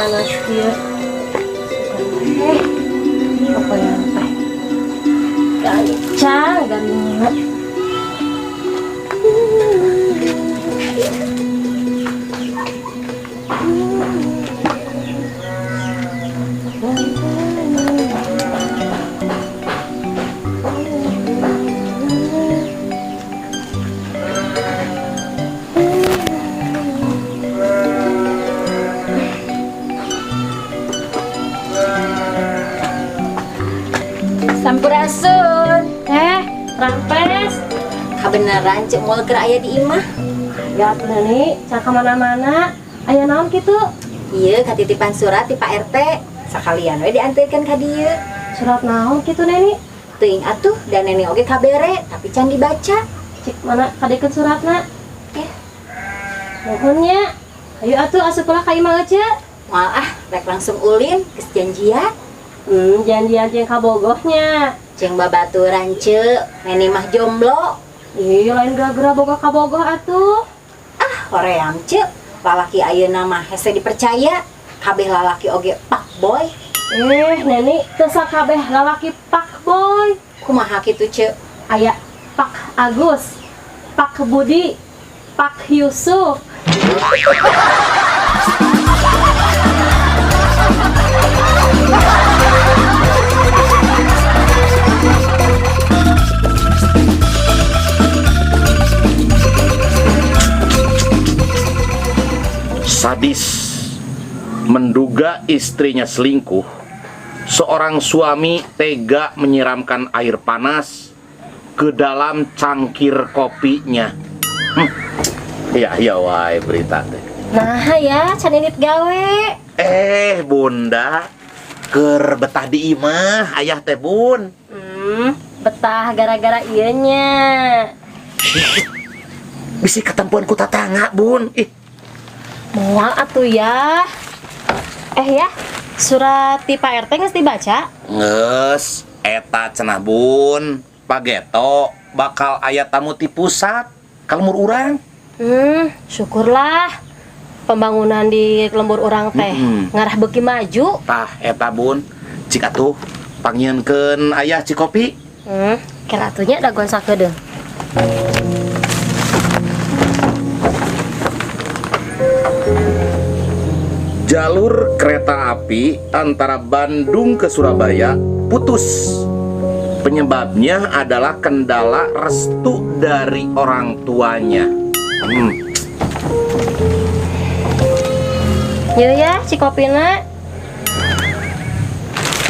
Panas kieu. Eh, pokoknya teh. Gancang garingna. Sampurasun. Eh, rampes. Kabeneran Ceu moal keur aya di imah. Ya atuh, Neni, can kemana-mana. Aya naon kitu? Iya, katitipan surat ti Pak RT. Sakalian we diantarkeun ka dieu. Surat naon kitu, Neni? Teuing atuh, dan Neni oge kabere, tapi can dibaca. Cik, mana kadekeun suratna? Eh. Nuhun nya. Ayo atuh asup lah ka imah Ece. Moal ah, rek langsung ulin, geus janjian. Janjian jeung kabogohnya. Jeung babaturan Ceu, Neni mah jomblo. Ih, lain gara-gara boga kabogoh atuh. Ah, hoream Ceu. Lalaki ayeuna mah hese dipercaya. Kabeh lalaki oge pak boy. Eh, Neni, teu sakabeh lalaki pak boy. Kumaha kitu Ceu? Aya Pak Agus, Pak Budi, Pak Yusuf. Sadis menduga istrinya selingkuh, seorang suami tega menyiramkan air panas ke dalam cangkir kopinya. Ya, ya wae berita teh. Nah ya, can indit gawe. Eh, Bunda, keur betah di imah ayah teh, Bun. Betah gara-gara ieu nya. Bisi ketempuan ku tatangga, Bun. Ih, Moal atuh ya. Eh ya, surat ti Pak RT geus dibaca? Nges, eta cenah Bun. Pageto bakal aya tamu ti pusat ka lembur urang. Syukurlah pembangunan di lembur urang teh ngarah beuki maju. Tah eta Bun, cik atuh pangieunkeun ayah cikopi. Kira atuh nya dagoan sakedeung. Jalur kereta api antara Bandung ke Surabaya putus. Penyebabnya adalah kendala restu dari orang tuanya. Yeuh ya, cikopina.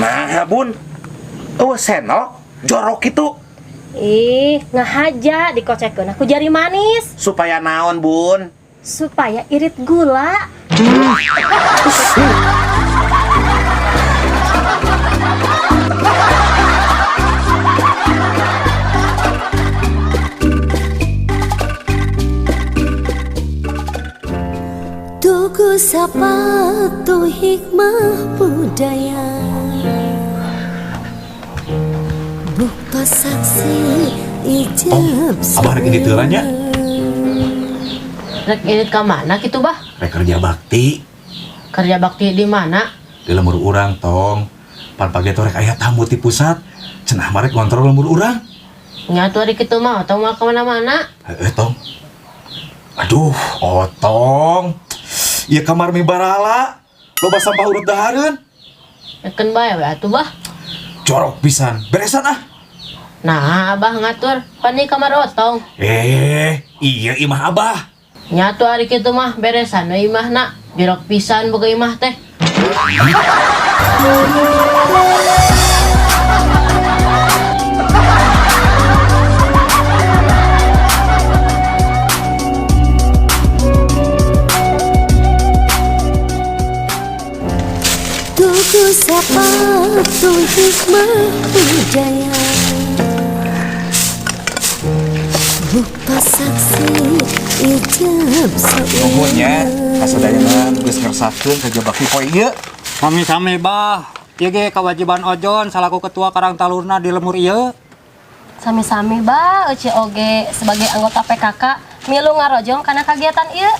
Nah, Bun. Oh, senok jorok itu. Ih, ngahaja dikocekeun aku jari manis. Supaya naon, Bun? Supaya irit gula. Tugu sapatu hikmah budaya, bukti saksi ijab. Oh, abah rek indit heula nya. Rek indit ka mana kitu, Bah? Rek kerja bakti. Kerja bakti di mana? Di lembur urang, Tong. Pan pagi rek aya tamu ti pusat. Cenah mah rek ngontrol lembur urang. Nya atuh ari kitu mah otong moal ka mana-mana. Heeh, Tong. Aduh, Otong. Ieu kamar mibarala. Loba sampah urut dahareun. Ekeun bae we atuh, Bah. Jorok pisan. Beresan ah. Nah, Abah ngatur pan di kamar otong. Iya imah Abah. Nya atuh ari kitu mah beresan we imahna. Jorok pisan boga imah teh. Tugu sapatu hikmah budaya, bukti saksi ijab. Nuhun nya, kasadayana geus ngersakeun kerja bakti poe ieu. Sami-sami, Bah. Ieu ge kewajiban Ojon salaku ketua Karang Taruna di lembur ieu. Sami-sami, Bah, Ece oge sebagai anggota PKK milu ngarojong kana kegiatan ieu.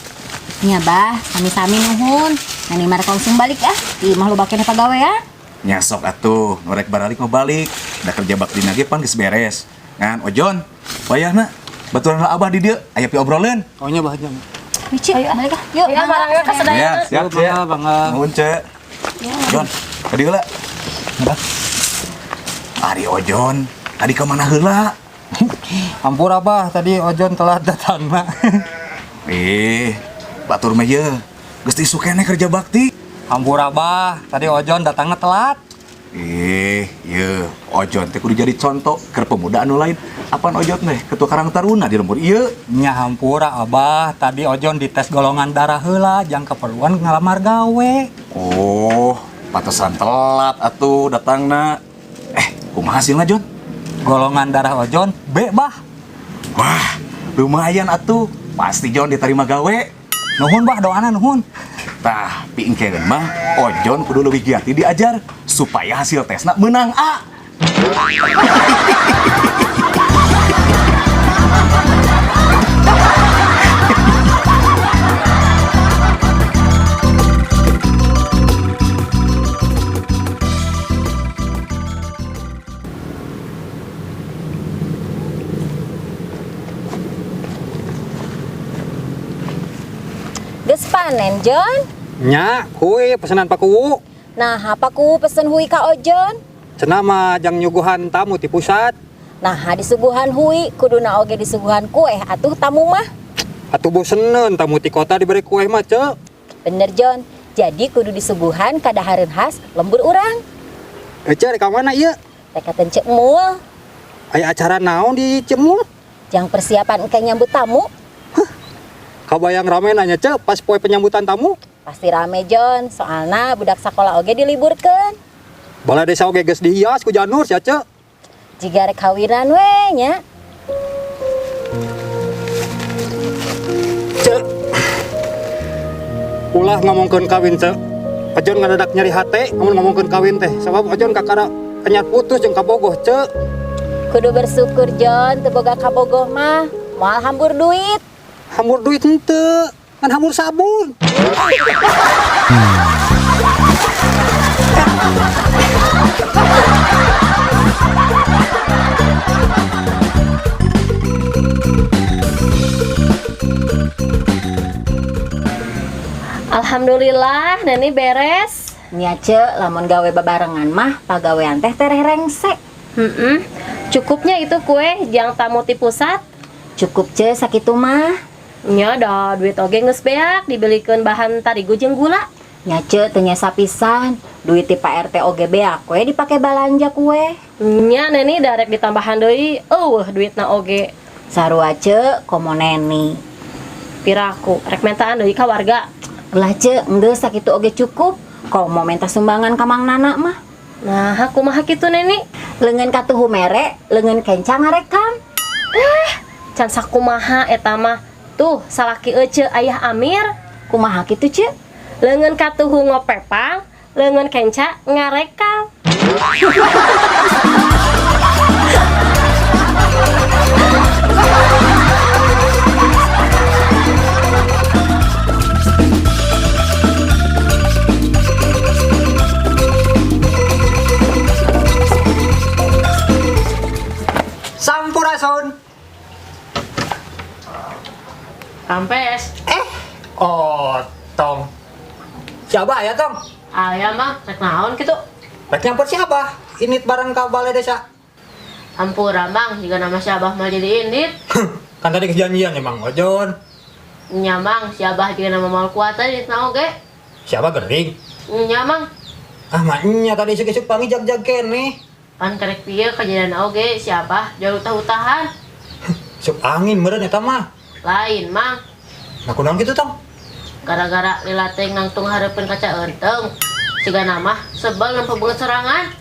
Nya, Bah, sami-sami nuhun. Neni mah rek langsung balik ah. Di imah loba keneh pagawean. Nya sok atuh, nu rek baralik mah balik. Da kerja bakti ge pan geus beres. Ngan Ojon, wayahna baturan lah abah di dieu aya piobroleun. Oh nya bah nya. Mici, balik ah. Yuk, Ya, marangga ka sadayana. Ya, siap, Yuk, siap. mangga, mangga. Nuhun, Cek. Jon, tadi heula. Apa? Ari Ojon, tadi ke mana heula? Hampura bah, tadi Ojon telat datang mah. Eh, batur mah ye. Geus isuk keneh kerja bakti. Hampura bah, tadi Ojon datangnya telat. Eh, ye, Ojon teh kudu jadi contoh ke pemuda anu lain. Apaan Ojon teh ketua Karang Taruna di lembur ieu. Nya hampura abah, tadi Ojon dites golongan darah heula jang keperluan ngalamar gawe. Oh, pantesan telat atuh datangna. Eh, kumaha hasilna Jon? Golongan darah Ojon B bah. Wah, lumayan atuh. Pasti Jon diterima gawe. Nuhun bah doana nuhun. Tah, piingkeun mah Ojon kudu leuwih giat diajar supaya hasil tesna menang A. Geus panen, Jon. Nya, kue pesanan Pak Kuwu. Nah, apa ku pesen hui ka Ojon? Cenah mah jang nyuguhan tamu ti pusat. Nah, disuguhan hui, kuduna oge disuguhan kue atuh tamu mah. Atuh boseneun tamu ti kota diberi kue mah, Cek. Bener, Jon. Jadi kudu disuguhan kadahareun khas lembur urang. Eh, Cek, rek ka mana ieu? Rek ka Ceu Mul. Aya acara naon di Cemul? Jang persiapan engke nyambut tamu. Kabayang rame nanya Cek pas poe penyambutan tamu. Pasti rame, Jon. Soalna budak sakola oge diliburkeun. Balai desa oge geus dihias ku janur sia, Cek. Jiga rek kawinan we nya. Cek. Ulah ngomongkeun kawin, Cek. Ojon ngadadak nyeri hate amun ngomongkeun kawin teh. Sabab Ojon kakara anyar putus jeung kabogoh, Cek. Kudu bersyukur, Jon, teu boga kabogoh mah. Moal hambur duit. Hambur duit henteu, ngan hambur sabun. Alhamdulillah, Neni beres. Nya Cek, lamun gawe babarengan mah pagawean teh tereh rengsek. Heeh. Cukupnya itu kue jang tamu ti pusat. Cukup Cek sakitu mah. Nya dah duit oge geus beak dibelikeun bahan tarigu jeung gula. Nya Cek teu nyesa pisan. Duit ti Pak RT oge beak we dipake balanja kue. Nya Neni darek ditambahan deui, eueuh duitna oge. Sarua Cek komo Neni. Piraku rek mentaan deui ka warga. Ulah Cek, enggeus sakitu oge cukup. Komo menta sumbangan ka Mang Nana mah. Nah, kumaha kitu Neni? Leungeun katuhu mere, leungeun kenca ngarekam. Can sakumaha eta mah. Tuh, salaki ece ayah Amir, Kumaha kitu Cek? leungeun katuhu ngopepang, leungeun kenca ngarekam. Sampurasun. Rampes. Otong. Siapa ya, Tong? Aya mah rek naon kitu? Rek nyampur siapa? Ini barang ka balai desa. Hampura mang, jiga nama si Abah mah jadi indit. Kan tadi kejanjian emang Ojon. Nya mang, si Abah jiga nama mal kuatan indit na oge. Siapa gering? Nya mang, Ah, maknya tadi isuk-isuk pangi jag-jag kene. pan karek pieu kejadian oge si Abah jauh utah-utahan. Sup angin meureun eta mah. Lain mang, Nah, kunaon kitu, Tong? gara-gara lila teh ngangtung hareupeun kaca eunteng. Siga nama sebel nempo beungeut sorangan.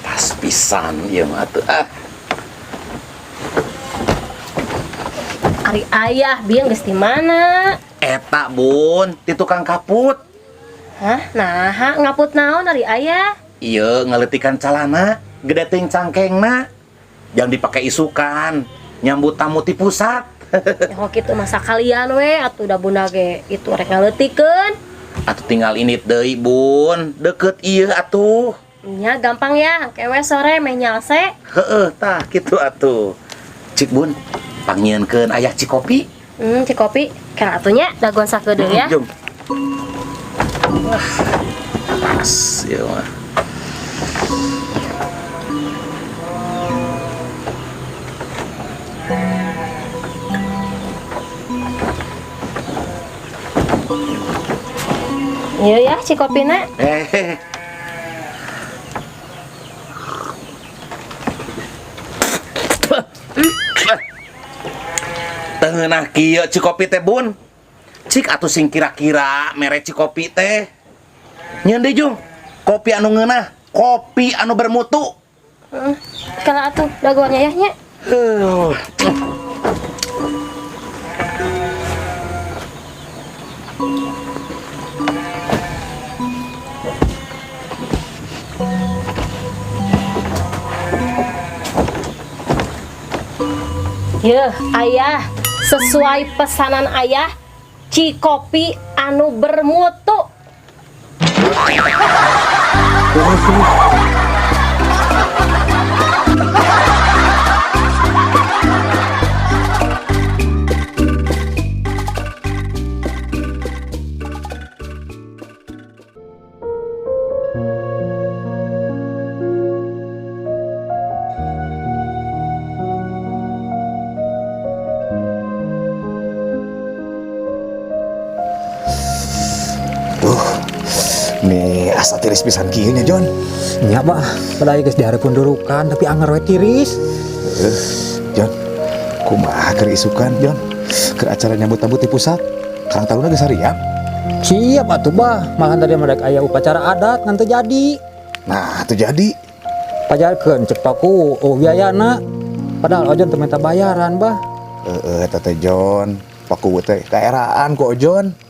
Pas pisan ieu mah atuh. Ah. Ari ayah biang geus di mana? Eta Bun, ti tukang kaput. Hah? Nah, ngaput naon ari ayah? Iya, ngaleutikan calana, gede teuing cangkengna. Jangan dipakai isukan, nyambut tamu ti pusat. Ya kok kitu masa kalian we atuh da bunda ge itu rek ngaleutikeun. Atuh tinggal init deui, Bun. Deket ieu atuh. Nya gampang ya, engke we sore meh nyalse. Heeh, tah kitu atuh. Cik Bun, pangnyieunkeun ayah cikopi. Cikopi, kira atuh nya dagoan sakedeung ya. Jom. Wah, pas ieu mah. Iya ya, cikopina. Tengenah kieu cikopi teh Bun. Cik atuh sing kira-kira mere cikopi teh. Nyeun deui Jung. Kopi anu ngeunah, kopi anu bermutu. Heeh. Kala atuh dagoannya ya nya. Yeuh, ayah, sesuai pesanan ayah, cikopi anu bermutu. Duh, nih asa tiris pisan kieu nya, Jon. Nya bah, padahal geus dihareupeun durukan tapi anger we tiris. Jon, kumaha keur isukan, Jon? Keur acara nyambut-nyambut di pusat. Karang Taruna geus harian. Siap atuh bah, malahan tadi mah rek aya upacara adat ngan teu jadi. Nah, teu jadi. Pajarkeun cek paku, oh biayana. Padahal Ojon teu minta bayaran, bah. Heeh, eta teh Jon, paku teh kaeraan ku Ojon.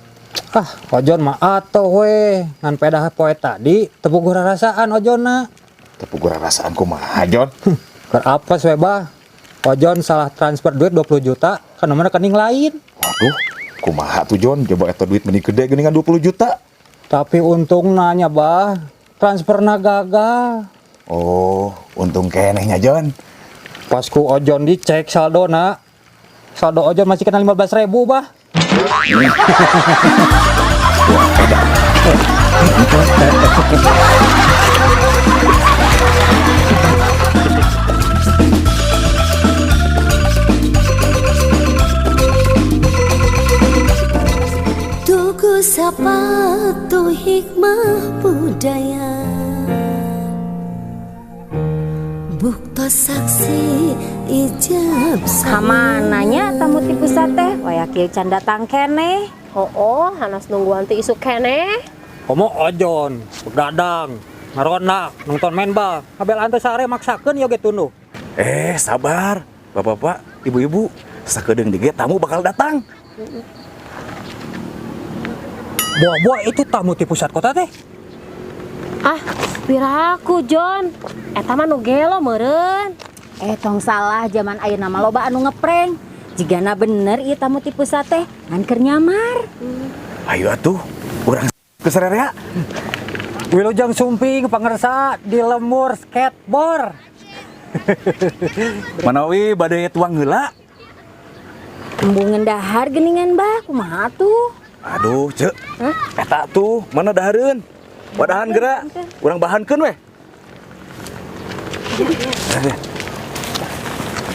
Ah, Ojon mah atoh we, ngan pedah poe tadi teu puguh rarasaan Ojonna. Teu puguh rarasaan kumaha, Jon? Keur apes we, bah. Ojon salah transfer duit 20 juta ka nomor rekening lain. Waduh, kumaha tuh Jon? Coba eta duit meni gede geuningan 20 juta. Tapi untung nanya, bah, transferna gagal. Oh, untung kenehnya, Jon. Pas ku Ojon dicek saldona, saldo Ojon masih kena 15.000, bah. Wah, edan. Tugu sapatu hikmah budaya, bukto saksi ijab Kamananya tamu ti pusat teh, waya kieu can datang keneh. Oh, oh, hanas nungguan ti isuk keneh. Komo Ojon, begadang, ngaronda, nonton main bal, ngabel ante sare maksakeun ieu ge tunduh. Sabar, bapak-bapak, ibu-ibu, sakedeung deui tamu bakal datang. Buah-buah itu tamu ti pusat kota teh. Ah, piraku Jon. Eta mah nu gelo meureun. Tong salah zaman ayeuna mah loba anu ngeprank. Jigana bener ieu tamu ti pusat teh, ngan keur nyamar. Ayo atuh, urang ke sarerea. Wilujeng sumping pangersa di lemur skateboard. Manawi bade tuang heula. Embungeun dahar geuningan bah, kumaha atuh? Aduh, Cek. Hah? Eta tuh, mana dahareun? Wadahan geura. Urang bahankeun weh.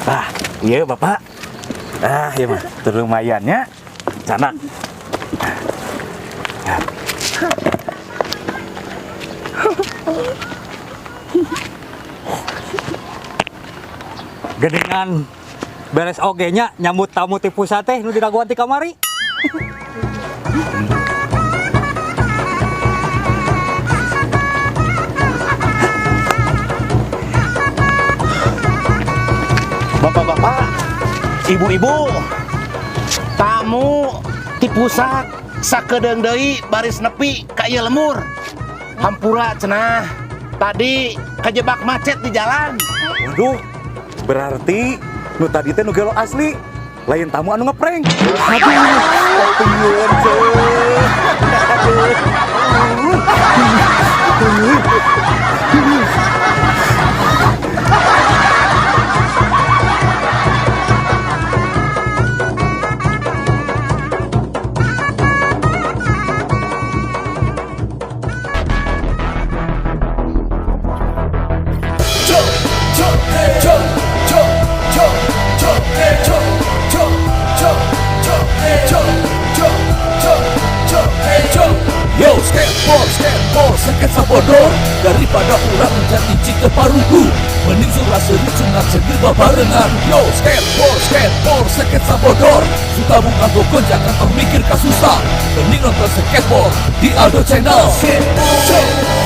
Ah, iya Bapak. Ah, iya mah, teu lumayan nya. Canak. Geningan beres oge nya nyambut tamu ti pusat teh nu diraguan ti kamari. Bapak-bapak, ibu-ibu, tamu di Cipusak sakedeung deui baris nepi ka ieu lembur. Hampura cenah. Tadi kejebak macet di jalan. Waduh, berarti nu tadi teh nu gelo asli. Lain tamu anu ngeprank. Aduh, kapieun, Ceu. Aduh. Yo, skateboard, skateboard, skate sabodor. Daripada urang jadi cike parugu, mending surah seri sunat segir babarengan. Yo, skateboard, skateboard, skate sabodor. Suka bukan bokon, jangan tong mikir kasusah. Mending nonton skateboard di Aldo Channel. Skateboard.